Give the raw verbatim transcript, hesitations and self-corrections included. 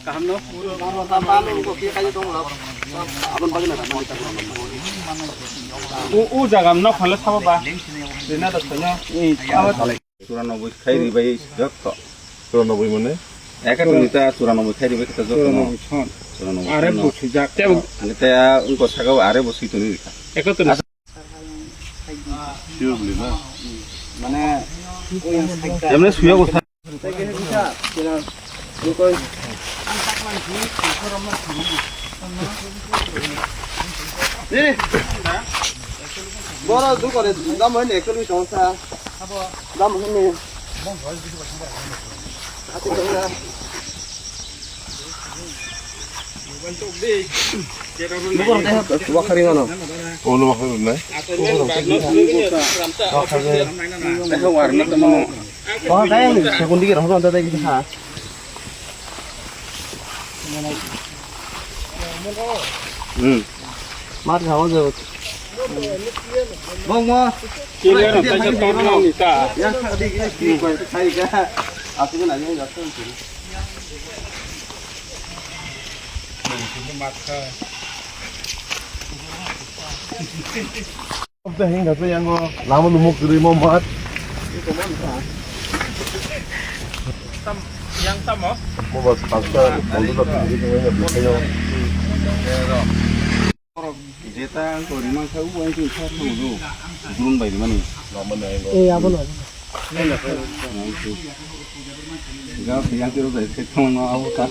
Kaham no? O, o jaga no phale sabo ba. Rina da sanya. Churanobboi khai ribai jotto. Churanobboi mane? Ekatur nita churanobboi khai ribai kita jotto no. Churanobboi son. Churanobboi son no. Are bo swijak. Ani te ungko sagao are bo swi toni rikha. Ekatur. Sure boli na? Mane, emne suya ko sa- Bora dukore dam hoine ekso dui tong sa. Dam hoine. Wakari mano. Ono wakari nai. Wah, kaya ni sekundigi rohon anda tadi ha. Hmm. Mat khawa jabo. Bong mo. Kiliar ang taisa tong nang ni ta. Ya, sa di ki ki ko sai ka. Aku na ni ya. Mat kha. Tabta hing kha se yango lama numo kwrwi mo mat. Tam, yang tamo? Mo ba pasta, mo ba pasta, mo ba pasta. Jeta ang ko rimang sa u ang ko sa thang do. Drone bai rimani. Lama na yango. Eh, abo na. Ga yang tiro dai se thang no abo ta.